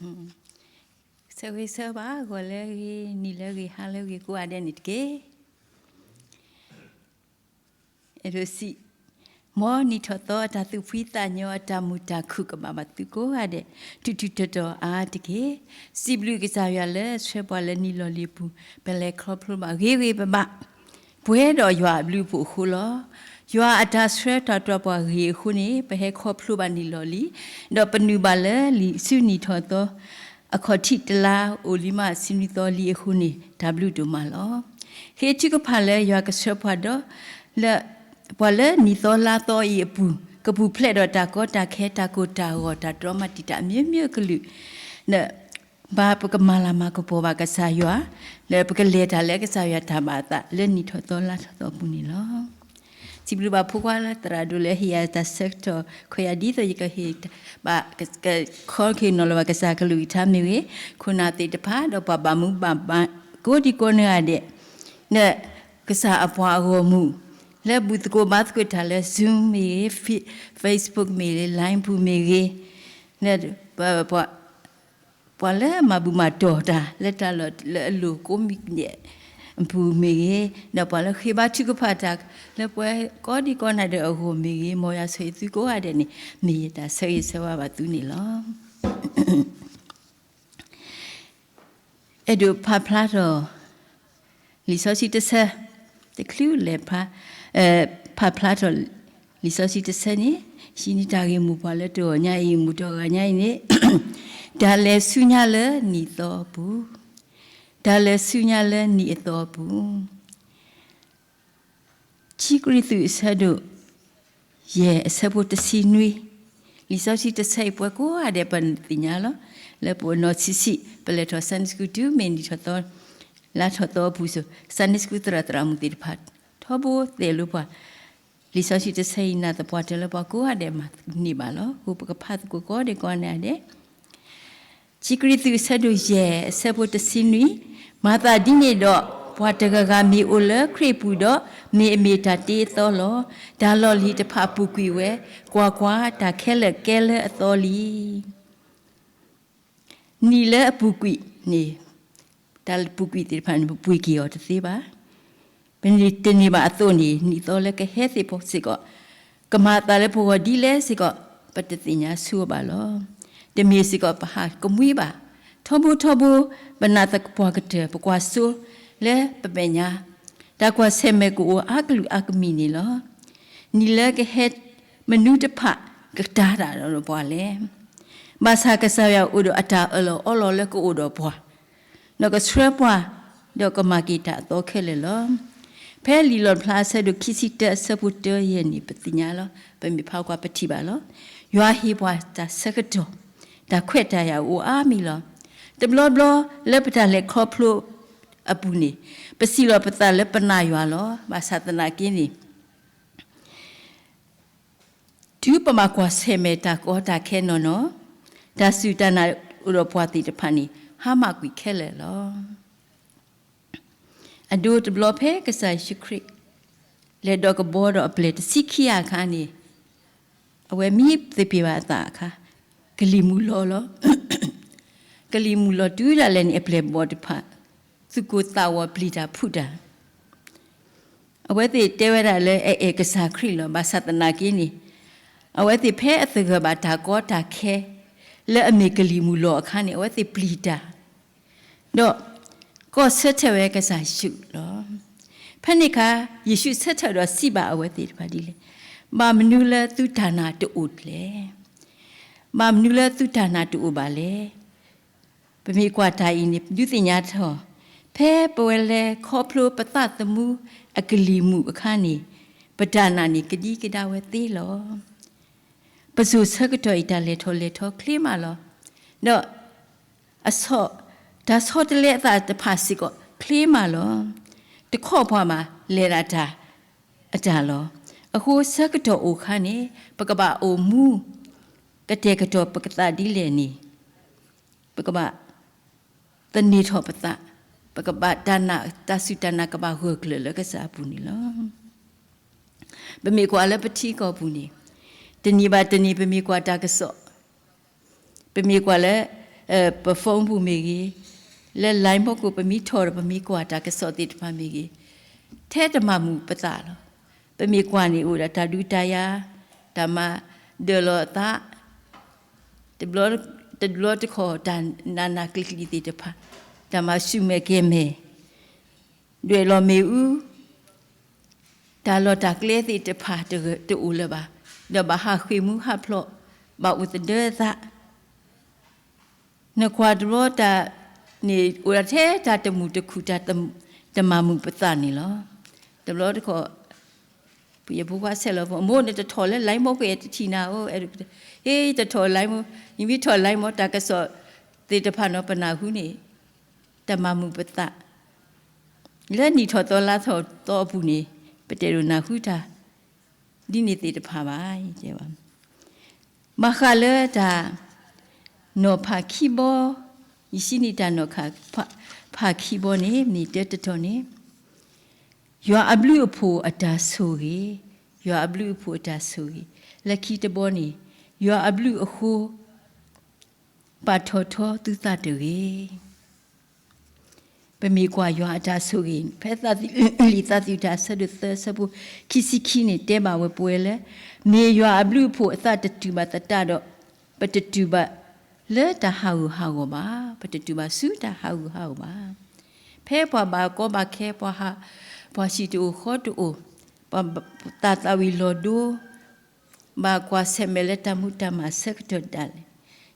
ဆၢဂ့ၤဆၢဝါ ဂီၤလၢအဂ့ၤ နံၤလၢအဂ့ၤ ဟါလၢအဂ့ၤ ကိးဂၤဒဲးန့ၣ်တက့ၢ်. အဲၣ်ဒိးစံး, မ်နံၣ်ထီၣ်သီအတၢ်သူၣ်ဖှံသးညီ အတၢ်မုာ်တၢ်ခုၣ်ကဘၣ်ဘၣ်သုကိးဂၤဒဲး ထူးထူးတီၤတီၤအါတက့ၢ်. စံးဘျုးကစၢ်ယွၤလၢဆှၢပှၤလၢနံၣ်လီၢ်လံၤအပူၤ ပလဲၤခီဖျိဘၣ်ဂ့ၤဂ့ၤဘၣ်ဘၣ် ပှဲၤဒီးယွၤအဘျုးအဖှိၣ်အဃိလီၤ. ယွၤအတၢ်ဆှၢတၢ်တီၢ်ပှၤဂ့ၤအဃိန့ၣ် ပဟဲခီဖျိဘၣ်နံၣ်လီၢ်လံၤ, ဒီးပနုာ်ဘၣ်လၢလံာ်ဆူနံၣ်ထီၣ်သီ အခီၣ်ထံးတလါ အိၣ်လံမးဆံနွံသီလံအဃိန့ၣ် တၢ်ဘျုးဒိၣ်မးလီၤ. ဃ့ထုကဖၣ်လၢယွၤကဆှၢပှၤဒီး လၢ ပှၤလၢနံၣ်သီလါသီအံၤအပူၤ ကပူၤဖျဲးဒီးတၢ်ကီတၢ်ခဲ တၢ်ကိၢ်တၢ်ဂီၤ တၢ်တြီမၤတံာ်တာ် မျိုးမျိုးကလုာ် လၢ ဘၣ်ပကမၤလၤမၤကပီၤဘၣ်ကစၢ်ယွၤ လၢပကလဲၤတၢ်လၢကစၢ်ယွၤတၢ်ဘၣ်အသး လၢနံၣ်ထီၣ်သီလါထီၣ်သီအပူၤန့ၣ်လီၤ. စံးဘျုးဘၣ်ဖိခွါလၢသရၣ်ဒိၣ်လၢဟ့ၣ်ယၤတၢ်ဆၢကတီၢ်ခွဲးယာ် ဒ်သိးယကဟ့ၣ်ဘၣ် ကခီက့ၤနီၤလီၤဘၣ်ကစၢ်ကလုၢ်ကထါမ့ၢ်ဂ့ၤ, ခိၣ်နၢ်သ့ၣ်တဖၣ် ဒီးပှၤဘၣ်မူဘၣ်ဒါ ကိးဒံကိးနီၢ်ဂၤဒဲး လၢကစၢ်အပှၤအဂီၢ်မူ လၢဘူၣ်သကိးဘါသကိးတၢ်လၢ Zoom မ့ၢ်ဂ့ၤ, Facebook မ့ၢ်ဂ့ၤ, Line ပူၤမ့ၢ်ဂ့ၤ, လၢ ပှၤလၢအမၤဘူၣ်မၤတီၢ်တၢ် လၢတၢ်လီၢ်လၢအလိၤကိးမံၤဒဲးအပူၤမ့ၢ်ဂ့ၤ, ဒီးပှၤလၢဃ့ဘါထုကဖၣ်တၢ် လၢပှၤကိးဒံကိးနီၢ်ဂၤဒဲးအဂီၢ်မ့ၢ်ဂ့ၤ, မ်ယွၤဆိၣ်ဂ့ၤသုကိးဂၤဒဲးန့ၣ် မ့ၢ်ယတၢ်ဆၢဂ့ၤဆၢဝါဘၣ်သုန့ၣ်လီၤ. အဲၣ်ဒိးဖးဖျါထီၣ် လံာ်စီဆှံတဆၢ, တချုးလဲၤဖး, ဖးဖျါထီၣ် လံာ်စီဆှံတဆၢန့ၣ်, ဟံးန့ၢ်တၢ်ဂ့ၢ်မိၢ်ပှၢ်လၢတဂီၤညါအံၤ မုၢ်တဂီၤညါအံၤန့ၣ်, တၢ်လဲၤဆူညါလၢနံၣ်သီအပူၤ, တၢ်လဲၤဆူညါလၢနံၣ်အသီအပူၤ ခံကရံၣ်သူးအဆၢဒိၣ် ယဲၢ်အဆၢဖိတဆံနွံ, လံာ်စီဆှံတဆၢအံၤ ပှၤကိးဂၤဒဲးပသ့ၣ်ညါလီၤ. လၢပနီၢ်ဆံးဆံး ပလဲၤထီၣ် Sunday School တုၤမ့ၢ်နံၣ်ထီၣ်သီ လါထီၣ်သီအပူၤစ့ၢ်, Sunday School သရၣ်သရၣ်မုၣ်သ့ၣ်တဖၣ် ထီဘိသဲးလိပှၤ, လံာ်စီဆှံတဆၢအံၤ နာ်သပှၢ်တၢၢ်လၢပှၤကိးဂၤဒဲးမၤန့ၢ်ဘၣ်လီၤ. အဃိပကဖးသကိးကိးဒံကိးဂၤဒဲး ခံကရံၣ်သူးအဆၢဒိၣ်ယဲၢ်အဆၢဖိတဆံနွံ, မၤသးဒ်န့ၣ်ဒီး ပှၤတဂၤဂၤမ့ၢ်အိၣ်လၢခရံာ်အပူၤဒီး, မ့ၢ်အမ့ၢ်တၢ်တ့အသီလီၤ. တၢ်လီၢ်လံၤတဖၣ်ပူၤကွံာ်ဝဲ, ကွၢ်ကွၢ်, တၢ်ခဲလၢာ်ကဲလၢအသီလံ. နံၣ်လၢအပူၤကွံာ်န့ၣ်, တၢ်ပူၤကွံာ်သ့ၣ်တဖၣ်န့ၣ် ပပှ့ၤက့ၤအီၤတသ့ဘၣ်. ပတန့ၢ်ဘၣ်အသိးန့ၣ် နံၣ်သီလၢကဟဲသ့ၣ်ဖီစ့ၢ်ကီး, ကမၤအသးလၢပဂီၢ်ဒ်လဲၣ်စ့ၢ်ကီး ပတသ့ၣ်ညါဆိဘၣ်လီၤ. တမ့ၢ်စ့ၢ်ကီးပဟးကမှံဘၣ်. ထီဘိထီဘိ ပနာ်သပှၢ်ကတၢၢ် ပကွၢ်စိလၢပမဲာ်ညါ, တၢ်ကွၢ်ဆၢၣ်မဲာ်ကအိၣ်အါကလုာ်အါကမံၤန့ၣ်လီၤ. နံၣ်လၢကဟဲ မနုၤတဖၣ်ကတၤတၢ်ဒီးပှၤလဲၣ်. ဘၣ်ဆၣ်ကစၢ်ယွၤအိၣ်ဒီးအတၢ်အၢၣ်လီၤအီလီၤလၢကအိၣ်ဒီးပှၤ, ဒီးကဆှၢပှၤ, ဒီးကမၤက့ၤတၢ်အသီခဲလၢာ်လီၤ. ဖဲလံာ်လီၣ်ဖျါအဆၢဒိၣ်ခံဆံတၢအဆၢဖိတၢယဲၢ်န့ၣ် ပသ့ၣ်ညါလီၤ. ပမ့ၢ်ဖးကွၢ်ပထံၣ်ဘၣ်လီၤ. ယွၤဟ့ၣ်ပှၤတၢ်ဆၢကတီၢ်, တၢ်ခွဲးတၢ်ယာ်အိၣ်အါမံၤလီၤ. တဘျီဘျီလၢပတၢ်လဲၤခီဖျိအပူၤန့ၣ်, ပစံးလီၤပသးလၢပနာ်ယွၤလီၤ. ဘၣ်ဆၣ်သနာ်က့န့ၣ် တုၤပဘၣ်ကွၢ်ဆၢၣ်မဲာ်တၢ်ကီတၢ်ခဲနီၢ်နီၢ်, တၢ်စူၢ်တၢ်နာ်အိၣ်ဒီးပှၤသ့ၣ်တဖၣ်န့ၣ် ဟါမၢ်ကွံာ်ခဲလၢာ်လီၤ. အဒိတဘျီဖဲကစၢ်ယ့ၣ်ၡူးခရံာ် လဲၤဒီးကဘီဒီးအပျဲၢ်တဆံခံဂၤအခါန့ၣ်, အဝဲမ့ၢ်သ့ၣ်ပ့ၤဘၣ်အသးအခါ, ကလံၤမုၢ်လီၤလီၤ. ကလံၤမုၢ်လီၤတုၤဒၣ်လဲာ်န့ၣ် အပျဲၢ်ဘီၣ်တဖၣ် သူၣ်ကိၢ်သးဂီၤပျံၤတၢ်ဖုးတၢ် အဝဲသ့ၣ်တဲဝဲဒၣ်လၢအအဲၣ်ကစၢ်ခရံာ်လီၤ. ဘၣ်ဆၣ်သနာ်က့န့ၣ်, အဝဲသ့ၣ်ဖဲအသဂၢၢ်ဘၣ်တၢ်ကီတၢ်ခဲ လၢအမ့ၢ်ကလံၤမုၢ်လီၤအခါန့ၣ် အဝဲသ့ၣ်ပျံၤတၢ်, ဒီး ကိးဆၢထၢၣ်ဝဲကစၢ်ယ့ၣ်ၡူးလီၤ. ဖဲန့ၣ်အခါ ယ့ၣ်ၡူးဆၢထၢၣ်ဒီးစံးဘၣ်အဝဲသ့ၣ်တဖၣ်ဒ်လဲၣ်, ဘၣ်မနုၤလၢသုတၢ်နာ်တအိၣ်လဲၣ်. ဘၣ်မနုၤလၢသုတၢ်နာ်တအိၣ်ဘၣ်လဲၣ်. ပမ့ၢ်ကွၢ်တၢ်အံၤန့ၣ် ဒုးသ့ၣ်ညါထီၣ်, ဖဲပဝဲလဲၤခီဖျိပသးသမူအကလံၤမုၢ်အခါန့ၣ်, ပတၢ်နာ်န့ၣ်ကဒံကဒါဝဲသ့လီၤ. ပစိၤဆၢကတီၢ်အံၤ တၢ်လဲၤထီၣ်လဲၤထီချ့မးလီၤ. ဒီး အဆီၣ်, တၢ်ဆီတလဲအသးတဖၣ်စ့ၢ်ကီး ချ့မးလီၤ. တခီပှၤဘၣ် လဲၤဒၣ်တၢ်အတၢ်လီၤ. အဃိဆၢကတီၢ်အိၣ်အခါန့ၣ် ပကဘၣ်အိၣ်မူ ကတဲာ်ကတီၤပသးဒ်လဲၣ်န့ၣ် ပကဘၣ်သန့ၤထီၣ်ပသး, ပကဘၣ်တၢ်နာ်, တၢ်စူၢ်တၢ်နာ်ကဘၣ်ဂၢၢ်ကျၢၤလၢကစၢ်အပူၤန့ၣ်လီၤ. ပမ့ၢ်ကွၢ်လၢပထံကီၢ်ပူၤန့ၣ်, တနံၤဘၣ်တနံၤ ပမ့ၢ်ကွၢ်တၢ်ကစီၣ်, ပမ့ၢ်ကွၢ်လၢ ပphoneပူၤမ့ၢ်ဂ့ၤ, လၢ line မီၢ်ကိၣ် ပမ့ၢ်ထီၣ်ဒီးပမ့ၢ်ကွၢ်တၢ်ကစီၣ်သ့ၣ်တဖၣ်မ့ၢ်ဂ့ၤ, ထဲတမၤမုာ်ပသးလီၤ. ပမ့ၢ်ကွၢ်န့ၣ် အိၣ်ဒီးတၢ်ဒုးတၢ်ယၤ, တၢ်မၤဒၢၣ်လီၤအသး, တဘျီတခီၣ်တၢ်နးနးကျံၤကျံၤသ့ၣ်တဖၣ်, တၢ်မၤဆူၣ်မဲာ်ကဲၤမဲာ်, ဒွဲၣ်လီၤမ့ၣ်အူ, တၢ်လီၢ်တၢ်ကျဲသ့ၣ်တဖၣ်တအိၣ်လၢၤဘၣ်, ဒီးဘၣ်ဟးဃ့ၢ်မူဟးဖျိး, ဘၣ်အိၣ်သဒၢသး နကွၢ်တဘျီတၢ်န့ၣ် အိၣ်ဒၣ်ထဲတၢ်တမုာ်တခုၣ် တၢ်တမၤမုာ်ပသးန့ၣ်လီၤ. တဘျီတခီၣ် ဖုယဖိခွါဆဲးလီၤဖိ မိၢ် နတထီၣ်လၢ line မီၢ်က့ ယတထံၣ်နၤဧၢ, အဲၣ်ဒိးကတဲ, ဟ့ ယတထီၣ် line မီၢ်, ယမ့ၢ်ထီၣ် line မီၢ် တၢ်ကစီၣ်သ့ၣ်တဖၣ်နီၤ ပနၢ်ဟူန့ၣ် တၢ်မၤမုာ်ပသး လၢနံၣ်ထီၣ်သီလါထီၣ်သီအပူၤန့ၣ် ပတအဲၣ်ဒိးနၢ်ဟူတၢ် ဒ်န့ၣ်သ့ၣ်တဖၣ်ဘၣ်. ဘၣ်ဃးလၢတၢ် နီၤဖးခံဘီ, ယစံးန့ၢ်တၢ်နီၤဖးခံဘီန့ၣ် မ့ၢ်တၢတတီၤန့ၣ်, ယွၤအဘျုးအဖှိၣ်အတၢ်ဆိၣ်ဂ့ၤ, ယွၤအဘျုးအဖှိၣ်အတၢ်ဆိၣ်ဂ့ၤ, လၢခံတဘီန့ၣ် ယွၤအဘျုးအဃိ ပာ်ထီၣ်ထီသုသးတဂ့ၤ. ပမ့ၢ်ကွၢ်ယွၤအတၢ်ဆိၣ်ဂ့ၤ ဖဲသးသယုၢ်လံာ်သးသယုၢ်တၢ်ဆၢဒိၣ်သၢဆၢဖိခံဆံခံန့ၣ် တဲဘၣ်ဝဲပဝဲလၢ မ့ၢ်ယွၤအဘျုးအဖှိၣ်အသးတတုၤဘၣ်သတးဒီး ပတတုၤဘၣ်လၢတၢ်ဟးဂူာ်ဟးဂီၤဘၣ်, ပတတုၤဘၣ်ဆူတၢ်ဟးဂူာ်ဟးဂီၤဘၣ်. ဖဲပှၤဘၣ်ကီဘၣ်ခဲ, ပှၤဟး, ပှၤဟံၣ်တအိၣ်ဃီတအိၣ်, ပှၤသးသးဝံၤလီၤဒိ ဘၣ်ကွၢ်ဆၢၣ်မဲာ်လၢတၢ်မူတၢ်မၤအဆၢကတီၢ်ဒၣ်လဲာ်,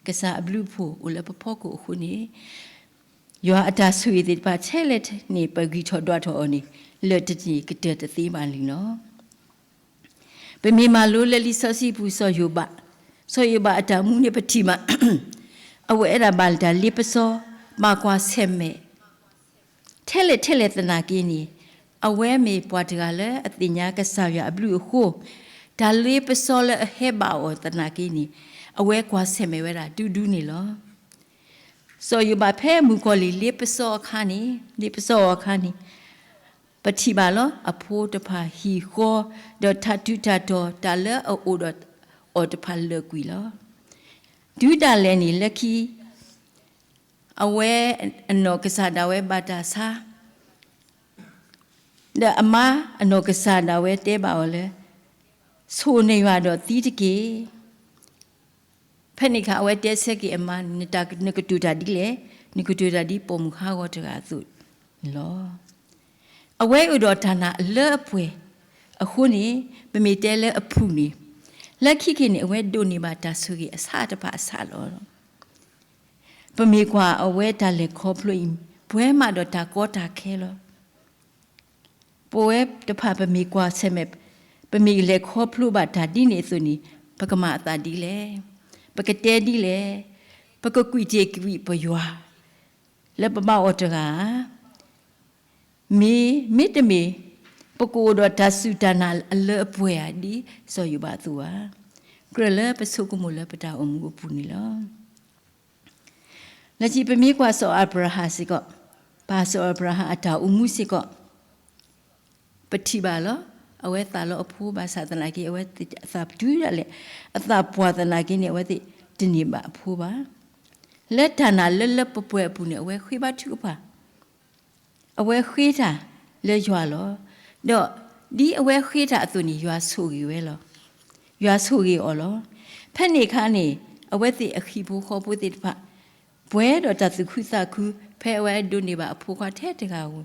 ကစၢ်အဘျုးအဖှိၣ်အိၣ်လၢပဖီခိၣ်အဃိန့ၣ်, ယွၤအတၢ်ဆိၣ်ဂ့ၤသ့ၣ်တဖၣ်ထဲလဲၣ်န့ၣ် ပဂံၢ်ထီၣ်ဒွးထီၣ်အီၤန့ၣ် လၢာ်တန့ၢ်ကတၢၢ်တသ့ဘၣ်လံလီၤ. ပမ့ၢ်မၤလိလၢလံာ်စီဆှံပူၤ စီၤယိၤဘး, စီၤယိၤဘးအတၢ်အိၣ်မူန့ၣ် ပထံၣ်မး အဝဲအဲၣ်ဒိးဘၣ်တၢ်လ့ပစီ, ဘၣ်ကွၢ်ဆၢၣ်မဲာ် ထဲလဲၣ်ထဲလဲၣ်သနာ်က့န့ၣ်, အဝဲမ့ၢ်ပှၤတဂၤလၢအသ့ၣ်ညါကစၢ်ယွၤအဘျုးအဃိ, တၢ်လ့ပစီလၢအဟဲဘၣ်အီၤသနာ်က့န့ၣ်, အဝဲကွၢ်ဆၢၣ်မဲာ်ဝဲဒၣ်ဒူဒူန့ၣ်လီၤ. စီၤယိၤဘးဖဲမုၣ်ကီၤလံၢ်လ့ပစီအခါန့ၣ်, လ့ပစီအီၤအခါန့ၣ်, ပထံၣ်ဘၣ်လီၤ. အဖိတဖၣ်ဟံၣ်ဃီ, ဒီးတၢ်ထူးတၢ်တီၤ တၢ်လၢအအိၣ်ဒီးအီၤတဖၣ်လၢာ်ကွံာ်လီၤ. တုၤဒၣ်လဲာ်န့ၣ် လၢခံ အဝဲအနီၢ်ကစၢ်ဒၣ်ဝဲဘၣ်တၢ်ဆါ, ဒီးအမါအနီၢ်ကစၢ်ဒၣ်ဝဲတဲဘၣ်အီၤလၢ ဆိၣ်နယွၤဒီးသံတက့ၢ်. ဖဲန့ၣ်အခါ အဝဲတဲဆၢက့ၤအမါ, နကတိၤတၢ်ဒ်လဲၣ်, နကတိၤတၢ်ဒ်ပိာ်မုၣ်ဟးဂီၤတဂၤအသိးန့ၣ်လီၤ. အဝဲအိၣ်ဒီးတၢ်နာ်အလၢအပှဲၤအဃိန့ၣ်, ပမ့ၢ်တဲလၢအဖုၣ်န့ၣ်, လၢခံက့ၤန့ၣ် အဝဲဒိးန့ၢ်ဘၣ်တၢ်ဆိၣ်ဂ့ၤအဆၣ်တဖၣ်အဆၣ်လီၤ. ပမ့ၢ်ကွၢ်အဝဲတၢ်လဲၤခီဖျိအံၤ, ပှဲၤမးဒီးတၢ်ကီတၢ်ခဲလီၤ. ပဝဲတဖၣ်ပမ့ၢ်ကွၢ်ဆၢၣ်မဲာ်, ပမ့ၢ်လဲၤခီဖျိဘၣ်တၢ်ဒ်န့ၣ်အသိးန့ၣ်, ပကမၤအသးဒ်လဲၣ်, ပကတဲဒ်လဲၣ်, ပကကွံာ်တ့ၢ်ကွံာ်ပယွၤ လၢပဘၣ်အီၤတဂၤဧါ. မ့ၢ်, မ့တမ့ၢ်, ပကအိၣ်ဒီးတၢ်စူၢ်တၢ်နာ်အလၢအပှဲၤဧါ ဒ်စီၤယိၤဘးအသိးဧါ. ကြၢးလၢပဆိကမိၣ်လၢပတၢ်အိၣ်မူအပူၤန့ၣ်လီၤ. လၢခံပမ့ၢ်ကွၢ်စီၤအၤဘြၤဟၣ်စ့ၢ်ကီး, ပၢ်စီၤအၤဘြၤဟၣ်အတၢ်အိၣ်မူစ့ၢ်ကီး, ပထံၣ်ဘၣ်လီၤ. အဝဲသးလီအဖိဘၣ်ဆၣ်သနာ်က့ အဝဲသ့ၣ်အသးပတုၤဒၣ်လဲာ်, အသးပှၢ်သနာ်က့န့ၣ် အဝဲသ့ၣ်တန့ၢ်ဘၣ်အဖိဘၣ်. လၢတၢ်နာ်လၢလၢပှဲၤပှဲၤအပူၤန့ၣ် အဝဲဃ့ဘါထုကဖၣ် အဝဲဃ့တၢ်လၢယွၤလီၤ. ဒီးဒ်အဝဲဃ့တၢ်အသိးန့ၣ် ယွၤဆိၣ်ဂ့ၤဝဲလီၤ. ယွၤဆိၣ်ဂ့ၤအီၤလီၤ. ဖဲန့ၣ်အခါန့ၣ် အဝဲသ့ၣ်အဟံၣ်ဖိဃီဖိသ့ၣ်တဖၣ် ပှဲၤဒီးတၢ်သူၣ်ခုသးခု ဖဲအဝဲဒိးန့ၢ်ဘၣ်အဖိခွါထဲတဂၤဧိၤ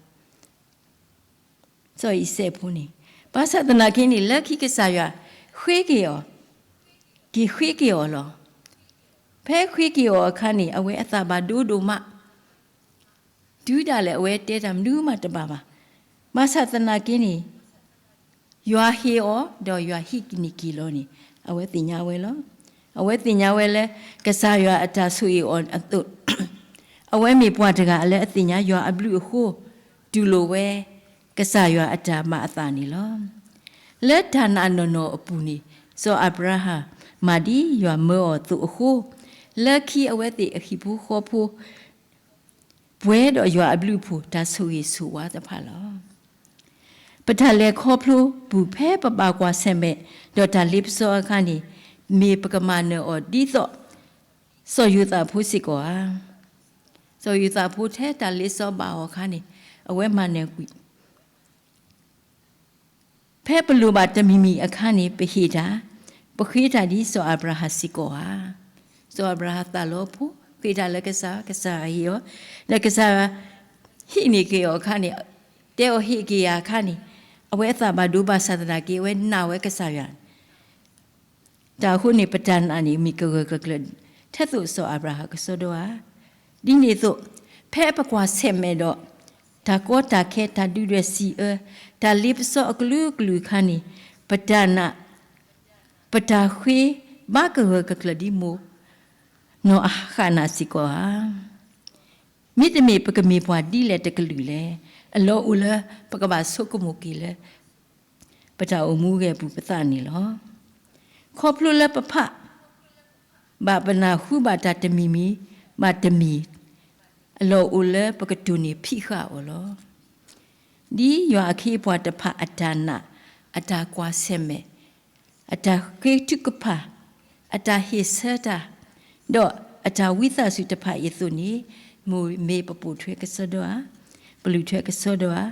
စီၤအံၤစဲးဖိန့ၣ်, ဘၣ်ဆၣ်သနာ်က့န့ၣ် လၢခံကစၢ်ယွၤဃ့က့ၤအီၤ, က့ၤဃ့က့ၤအီၤလီၤ. ဖဲဃ့က့ၤအီၤအခါန့ၣ် အဝဲအသးဘၣ်ဒိဒိၣ်မး, တုၤဒၣ်လဲာ်အဝဲတဲတၢ်မနုၤမးတဘၣ်ဘၣ်. ဘၣ်ဆၣ်သနာ်က့န့ၣ် ယွၤဟ့ၣ်အီၤ ဒီးယွၤဟံးန့ၢ်က့ၤလီၤန့ၣ် အဝဲသ့ၣ်ညါဝဲလီၤ. အဝဲသ့ၣ်ညါဝဲလၢ ကစၢ်ယွၤအတၢ်ဆိၣ်ဂ့ၤအီၤအသိး, အဝဲမ့ၢ်ပှၤတဂၤလၢအသ့ၣ်ညါယွၤအဘျုးအဃိ, တူၢ်လိာ်ဝဲ ကစၢ်ယွၤအတၢ်မၤအသးန့ၣ်လီၤ. လၢတၢ်နာ်နီၢ်နီၢ်အပူၤန့ၣ် စီၤအၤဘြၤဟၣ်မၤဒ်ယွၤမၢအီၤအသိးအဃိ, လၢခံအဝဲသ့ၣ်အဟံၣ်ဖိဃီဖိ ပှဲၤဒီးယွၤအဘျုးအဖှိၣ် တၢ်ဆိၣ်ဂ့ၤဆိၣ်ဝါတဖၣ်လီၤ. ပတၢ်လဲၤခီဖျိပူၤ ဖဲပဘၣ်ကွၢ်ဆၢၣ်မဲာ်ဒီးတၢ်လ့ပစီအခါန့ၣ် မ့ၢ်ပကမၤနၢၤအီၤဒ်သိး စီၤယိၤသးဖိစ့ၢ်ကီးဧါ. စီၤယိၤသးဖိထဲတၢ်လ့စီဘၣ်အီၤအခါန့ၣ် အဝဲမၤနၢၤကွံာ် ဖဲပလိၣ်ဘၣ်တမံၤမံၤအခါန့ၣ် ပဟ့ၣ်တၢ်, ပဃ့တၢ်ဒ်စီၤအၤဘြၤဟၣ်စ့ၢ်ကီးဧါ. စီၤအၤဘြၤဟၣ်သးလီဖိ ဃ့တၢ်လၢကစၢ်, ကစၢ်ယွၤဟ့ၣ်အီၤ, ဒီးကစၢ်ယွၤဟံးန့ၢ်က့ၤအီၤအခါန့ၣ်, တဲအီၤဟ့ၣ်က့ၤယၤအခါန့ၣ်, အဝဲအသးဘၣ်ဒိဘၣ်ဆၣ်သနာ်က့ အဝဲနာ်ဝဲကစၢ်ယွၤ တၢ်အဃိန့ၣ် ပတၢ်နာ်န့ၣ် မ့ၢ်ကဂၢၢ်ကကျၢၤ ထဲသိးစီၤအၤဘြၤဟၣ်ကစီဒီဧါ. ဒ်န့ၣ်အသိး, ဖဲပကွၢ်ဆၢၣ်မဲာ်ဒီး တၢ်ကီတၢ်ခဲ တၢ်ဒုၣ်ဒွဲၣ်စံးအၢ, တၢ်လ့ပစီအကလုာ်ကလုာ်အခါန့ၣ်, ပတၢ်နာ်, ပတၢ်ဃ့ဘါကဂၢၢ်ကကျၢၤဒ်မိၢ်နီၢ်ဃၣ်နၤစ့ၢ်ကီးဧါ. မ့တမ့ၢ်ပကမ့ၢ်ပှၤဒ်လဲၣ်တကလုာ်လဲၣ်. အလီၢ်အိၣ်လၢပကဘၣ်ဆိကမိၣ်က့ၤလၢ ပတၢ်အိၣ်မူဂဲၤပူၤပသးန့ၣ်လီၤ. ခီဖျိလၢပဖးဘၣ် ပနၢ်ဟူဘၣ်တၢ်တမံၤမံၤဘၣ်တမံၤ, အလီၢ်အိၣ်လၢပကတိၢ်န့ၢ်ဖံးဃာ်အီၤလီၤ. ဒ်ယွၤအခ့အပှၤတဖၣ်အတၢ်နာ်, အတၢ်ကွၢ်ဆၢၣ်မဲာ်, အတၢ်ဃ့ထုကဖၣ်, အတၢ်ဟ့ၣ်ဆၢတၢ်, ဒီးအတၢ်ဝံသးစူၤတဖၣ်အံၤအသိးန့ၣ်, မ့ၢ်ပပိာ်ထွဲကစီဒီဧါ, ပလုၢ်ထွဲကစီဒီဧါ,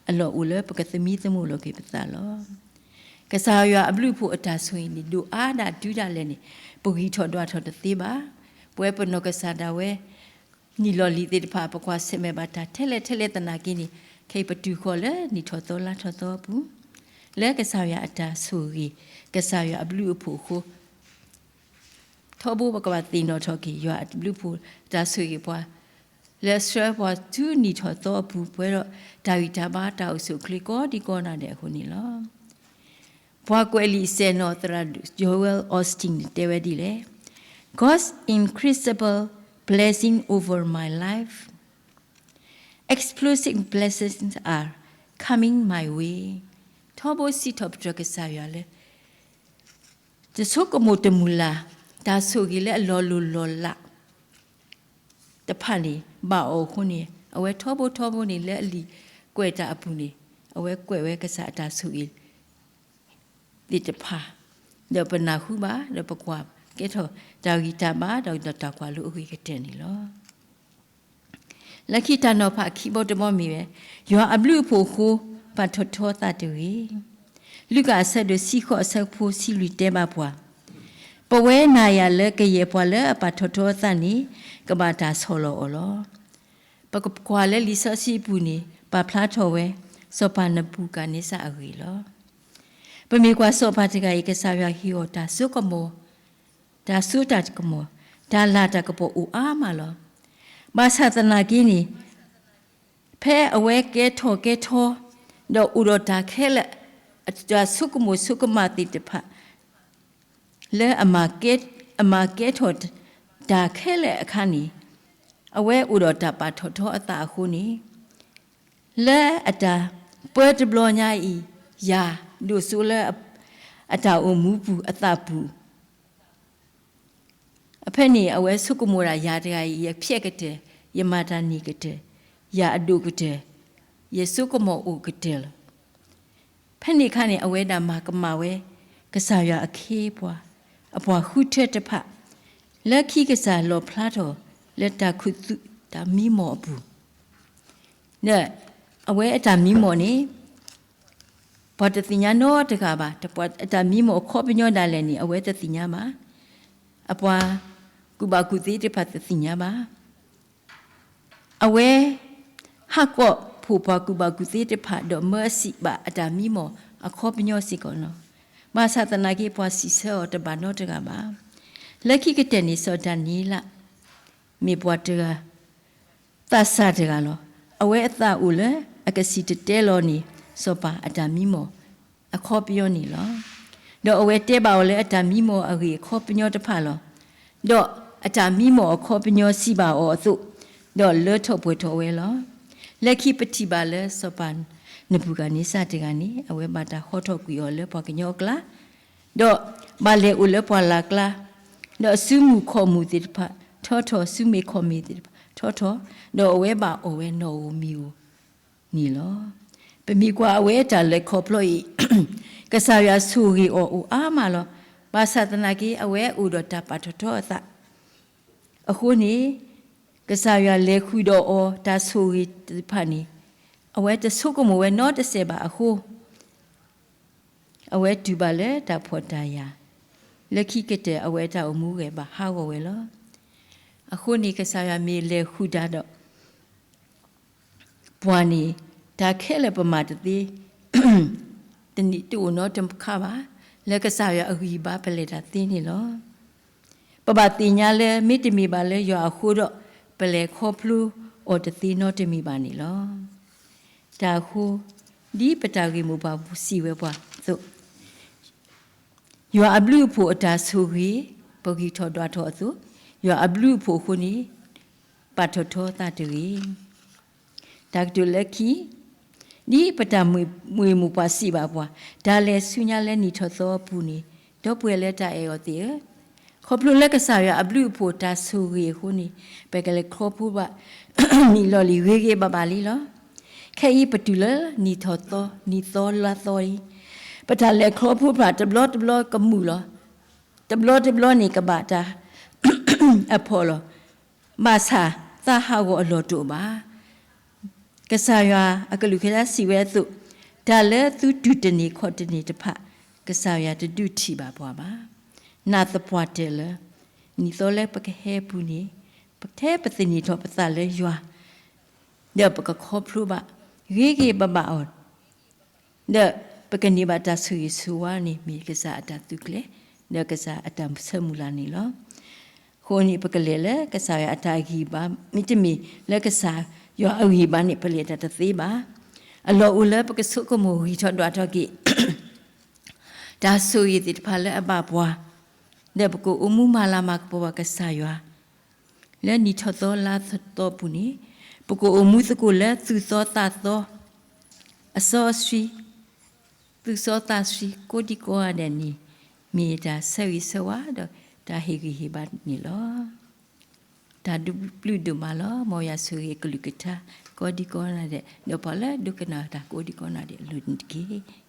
အလီၢ်အိၣ်လၢပကသမံသမိးလီၤက့ၤပသးလီၤ. ကစၢ်ယွၤအဘျုးအဖှိၣ်အတၢ်ဆိၣ်ဂ့ၤန့ၣ် ဒိၣ်အါဒၣ်တုၤဒၣ်လဲာ်န့ၣ် ပဂံၢ်ထီၣ်ဒွးထီၣ်တသ့ဘၣ်. ပဝဲပနီၢ်ကစၢ်ဒၣ်ဝဲ နံၣ်လီၢ်လံၤသ့ၣ်တဖၣ် ပကွၢ်ဆၢၣ်မဲာ်ဘၣ်တၢ်ထဲလဲၣ်ထဲလဲၣ်သနာ်က့န့ၣ် ခဲအံၤပတုၤဃီၤလၢနံၣ်ထီၣ်သီလါထီၣ်သီအပူၤ, လၢကစၢ်ယွၤအတၢ်ဆိၣ်ဂ့ၤ, ကစၢ်ယွၤအဘျုးအဖှိၣ်အဃိ ထီဘိပကဘၣ်သ့ၣ်နီၣ်ထီၣ်က့ၤ ယွၤအဘျုးအဖှိၣ်တၢ်ဆိၣ်ဂ့ၤပှၤ လၢအဆှၢပှၤဆူနံၣ်ထီၣ်သီအပူၤ ပှဲၤဒီးတၢ်ဂံၢ်တၢ်ဘါတၢ်အိၣ်ဆူၣ်အိၣ်ချ့ကိးဒံကိးဂၤဒဲးအဃိန့ၣ်လီၤ. ပှၤကွဲးလံာ်စဲၤနီၤသရၣ် Joel Osteen န့ၣ်တဲဝဲဒ်လဲၣ်, God's incredible blessing over my life, explosive blessings are coming my way. ထီဘိစံးထီၣ်ပတြၢၤကစၢ်ယွၤလၢ တဆိကမိၣ်တမုာ်လၢ် တၢ်ဆိၣ်ဂ့ၤလၢအလီၤလိၢ်လီၤလး တဖၣ်န့ၣ် ဘၣ်အီၤအဃိန့ၣ် အဝဲထီဘိထီဘိန့ၣ်လၢအလံာ်ကွဲးတၢ်အပူၤန့ၣ် အဝဲကွဲးဝဲကစၢ်အတၢ်ဆိၣ်ဂ့ၤသ့ၣ်တဖၣ် ဒီးပနၢ်ဟူဘၣ် ဒီးပကွၢ်ကဲထီၣ်တၢ်ဂံၢ်တၢ်ဘါဒီးတၢ်ကွၢ်လိအဂ့ၤကတၢၢ်န့ၣ်လီၤ. လၢခံတၢ်နီၤဖးခံဘီတဘီမ့ၢ်ဝဲ ယွၤအဘျုးအဖှိၣ်အဃိ ပာ်ထီၣ်ထီသးတဂ့ၤ. လူၤကၣ်အဆၢဒိၣ်တဆံဃိးအဆၢဖိတဆံလွံၢ်တဲဘၣ်ပှၤ, ပဝဲနာ်ယၤလၢကယဲၢ်ပှၤလၢအပာ်ထီၣ်ထီအသးန့ၣ် ကဘၣ်တၢ်ဆီၣ်လီၤအီၤလီၤ. ပကကွၢ်လၢလံာ်စီဆှံအပူၤန့ၣ် ပာ်ဖျါထီၣ်ဝဲ စီၤပၤနဘူၤခၣ်နံစၢ်အဂ့ၢ်လီၤ. ပမ့ၢ်ကွၢ်စီၤပၤတဂၤအံၤ ကစၢ်ယွၤဟ့ၣ်အီၤတၢ်စိကမီၤ တၢ်စိတၢ်ကမီၤ, တၢ်လၤတၢ်ကပီၤအိၣ်အါမးလီၤ. ဘၣ်ဆၣ်သနာ်က့န့ၣ် ဖဲအဝဲကဲထီၣ်ကဲထီ ဒီးအိၣ်ဒီးတၢ်ခဲလၢာ် တၢ်ဆိကမိၣ်ဆိကမးသ့ၣ်တဖၣ် လၢအမၤကဲထီၣ်တၢ်ခဲလၢာ်အခါန့ၣ် အဝဲအိၣ်ဒီးတၢ်ပာ်ထီၣ်ထီအသးအဃိန့ၣ် လၢအတၢ်ပၢတဘျီညါအံၤ ယၤဒိၣ်စိလၢအတၢ်အိၣ်မူပူၤအသးပူၤ အဖဲန့ၣ် အဝဲဆိကမိၣ်ဒၣ်ယၤတဂၤအံၤ ယဖျဲးကတၢၢ်, ယမၤတၢ်န့ၢ်ကတၢၢ်, ယၤအဒိၣ်ကတၢၢ်, ယစိကမီၤအိၣ်ကတၢၢ်လီၤ. ဖဲန့ၣ်အခါန့ၣ် အဝဲဒၣ်မၤကမၣ်ဝဲ ကစၢ်ယွၤအခ့အပှၤ, အပှၤဃုထၢတဖၣ် လၢခံကစၢ်လီၣ်ဖျါထီၣ်လၢတၢ်ခူသူၣ်တၢ်မံမီၢ်အပူၤ ဒီးအဝဲအတၢ်မံမီၢ်န့ၣ် ပှၤတသ့ၣ်ညါနီတဂၤဘၣ်. အတၢ်မံမီၢ်အခီပညီဒၣ်လဲာ်န့ၣ် အဝဲတသ့ၣ်ညါဘၣ်. အပှၤကူၣ်ဘၣ်ကူၣ်သ့တဖၣ်တသ့ၣ်ညါဘၣ်. အဝဲဟးကိးဖှိၣ်ပှၤကူၣ်ဘၣ်ကူၣ်သ့တဖၣ် ဒီးမၢအစံးဘၣ်အတၢ်မံမီၢ်အခီပညီစ့ၢ်ကီးလီၤ. ဘၣ်ဆၣ်သနာ်က့ ပှၤစံးဆၢအီၤတဘၣ်နီတဂၤဘၣ်. လၢခံကတၢၢ်န့ၣ် စီၤဒၤနံးယ့လး မ့ၢ်ပှၤတဂၤ သးစၢ်တဂၤလီၤ. အဝဲအသးအိၣ်လၢအကစံၣ်တဲၤတဲလီၤန့ၢ် စီၤပၤအတၢ်မံမီၢ်အခီပညီန့ၣ်လီၤ. ဒီးအဝဲတဲဘၣ်အီၤလၢအတၢ်မံမီၢ်အဂ့ၢ်အခီပညီတဖၣ်လီၤ. ဒီးအတၢ်မံမီၢ်အခီပညီစံးဘၣ်အီၤအသိး, ဒီးလၢထီၣ်ပှဲၤထီၣ်ဝဲလီၤ. လၢခံပထံၣ်ဘၣ်လၢစီၤပၤနဘူၤခၣ်နံစၢ်တဂၤန့ၣ် အဝဲဘၣ်တၢ်ဟီထီၣ်ကွံာ်အီၤလၢပှၤကညီအကျါ ဒီးဘၣ်လဲၤအိၣ်လၢပှၢ်လၢ်ကျါ, ဒီးစုမုၢ်ခီၣ်မုၢ်သ့ၣ်တဖၣ်ထီထီၣ်, စုမုၢ်ခီၣ်မုၢ်သ့ၣ်တဖၣ်ထီထီၣ်, ဒီးအဝဲဘၣ်အီၣ်ဝဲနီၣ်ဧိၤမံၤဧိၤန့ၣ်လီၤ. ပမ့ၢ်ကွၢ်အဝဲအတၢ်လဲၤခီဖျိအံၤ, ကစၢ်ယွၤဆိၣ်ဂ့ၤအီၤအိၣ်အါမးလီၤ. ဘၣ်ဆၣ်သနာ်က့ အဝဲအိၣ်ဒီးတၢ်ပာ်ထီၣ်ထီအသး အဃိန့ၣ် ကစၢ်ယွၤလဲၤဃုာ်ဒီးအီၤတၢ်ဆိၣ်ဂ့ၤတဖၣ်န့ၣ် အဝဲတဆိကမိၣ်ဝဲနီတစဲးဘၣ်အဃိ အဝဲတူၢ်ဘၣ်လၢတၢ်ဖှီၣ်တၢ်ယာ် လၢခံကတၢၢ်အဝဲတၢ်အိၣ်မူဂဲၤဘၣ်ဟးဂီၤဝဲလီၤ. အဃိန့ၣ် ကစၢ်ယွၤမ့ၢ်လဲၤဃုာ်တၢ်ဒီး ပှၤန့ၣ် တၢ်ခဲလၢာ်ပမၤတသ့ တအိၣ်နီတခါဘၣ်. လၢကစၢ်ယွၤအဂံၢ်ဘါပလဲၤတၢ်သ့န့ၣ်လီၤ. ပဘၣ်သ့ၣ်ညါလၢ မ့တမ့ၢ်ဘၣ်လၢယွၤအဃိဒီး ပလဲၤခီဖျိအီၤတသ့နီတမံၤဘၣ်န့ၣ်လီၤ. တၢ်အဃိ ဒ်ပတၢ်ဂ့ၢ်မိၢ်ပှၢ်စံးဝဲပှၤအသိး ယွၤအဘျုးအဖှိၣ်အတၢ်ဆိၣ်ဂ့ၤ ပဂံၢ်ထီၣ်ဒွးထီၣ်အသိး ယွၤအဘျုးအဖှိၣ်အဃိန့ၣ် ပာ်ထီၣ်ထီသးတဂ့ၤ. တၢ်ကတိၤလၢခံ ဒ်ပတၢ်မုၢ်မိၢ်ပှၢ်စံးဘၣ်ပှၤ, တၢ်လဲၤဆူညါလၢနံၣ်ထီၣ်သီအပူၤန့ၣ်, ဒီပုၢ်ဝဲၢ်လၢတၢ်အဲၣ်အီၤသ့ၣ်ဧၢ, ခီဖျိလၢကစၢ်ယွၤအဘျုးအဖှိၣ်တၢ်ဆိၣ်ဂ့ၤအဃိန့ၣ်, ပကလဲၤခီဖျိဘၣ် နံၣ်လီၢ်လံၤဂ့ၤဂ့ၤဘၣ်ဘၣ်လံလီၤ. ခဲအံၤပတုၤလၢနံၣ်ထီၣ်သီ, နံၣ်သီလါသီအံၤ, ပတၢ်လဲၤခီဖျိဖျၢၣ်တဘျီတဘျီကမုာ်လီၤ. တဘျီတဘျီန့ၣ်ကဘၣ်တၢ်အဖှီၣ်လီၤ. ဘၣ်ဆၣ်သးဟးဂီၤအလီၢ်တအိၣ်ဘၣ်. ကစၢ်ယွၤအကလုၢ်ကထါစံးဝဲအသိး, တၢ်လၢသုတူၢ်တန့ၢ်ခီၣ်တန့ၢ်တဖၣ်, ကစၢ်ယွၤတဒုးထံၣ်ဘၣ်ပှၤဘၣ်. နာ်သပှၢ်တၢၢ်လၢ နံၣ်သီလၢပကဟဲအပူၤန့ၣ်, ထဲပသန့ၤထီၣ်ပသးလၢယွၤ, ဒီးပကခီဖျိဘၣ် ဂ့ၤဂ့ၤဘၣ်ဘၣ်အီၤ ဒီးပကန့ၢ်ဘၣ်တၢ်ဆိၣ်ဂ့ၤဆိၣ်ဝါန့ၣ် မ့ၢ်ကစၢ်အတၢ်သူၣ်ကျဲၤ, ဒီးကစၢ်အတၢ်ဆၢမုၢ်လၢ်န့ၣ်လီၤ. အဃိန့ၣ် ပကလဲၤလၢကစၢ်ယွၤအတၢ်ဂံၢ်ဘါ, မ့တမ့ၢ်လၢကစၢ်ယွၤအဂံၢ်ဘါန့ၣ် ပလဲၤတၢ်တသ့ဘၣ်. အလီၢ်အိၣ်လၢပကဆိကမိၣ်ဂံၢ်ထီၣ်ဒွးထီၣ်က့ၤ တၢ်ဆိၣ်ဂ့ၤသ့ၣ်တဖၣ်လၢအဘၣ်ပှၤ, ဒီးပကအိၣ်မူမၤလၤမၤကပီၤဘၣ်ကစၢ်ယွၤ လၢနံၣ်ထီၣ်သီလါသီအပူၤန့ၣ်, ပကအိၣ်မူသကိးလၢသူၣ်သီသးသီ အစီအဆှံ, သူၣ်စီသးဆှံကိးဒံကိးဂၤဒဲးန့ၣ်, မ့ၢ်တၢ်ဆၢဂ့ၤဆၢဝါဒီးတၢ်ဟ့ၣ်ဂံၢ်ဟ့ၣ်ဘါန့ၣ်လီၤ. တၢ်ဘျုးဒိၣ်မးလီၤ. မ်ယွၤဆိၣ်ဂ့ၤအကလုၢ်ကထါ ကိးဒံကိးဂၤဒဲး, ဒီးပှၤလၢဒိကနၣ်တၢ်ကိးဒံကိးဂၤဒဲးအလိၤန့ၣ်တက့ၢ်.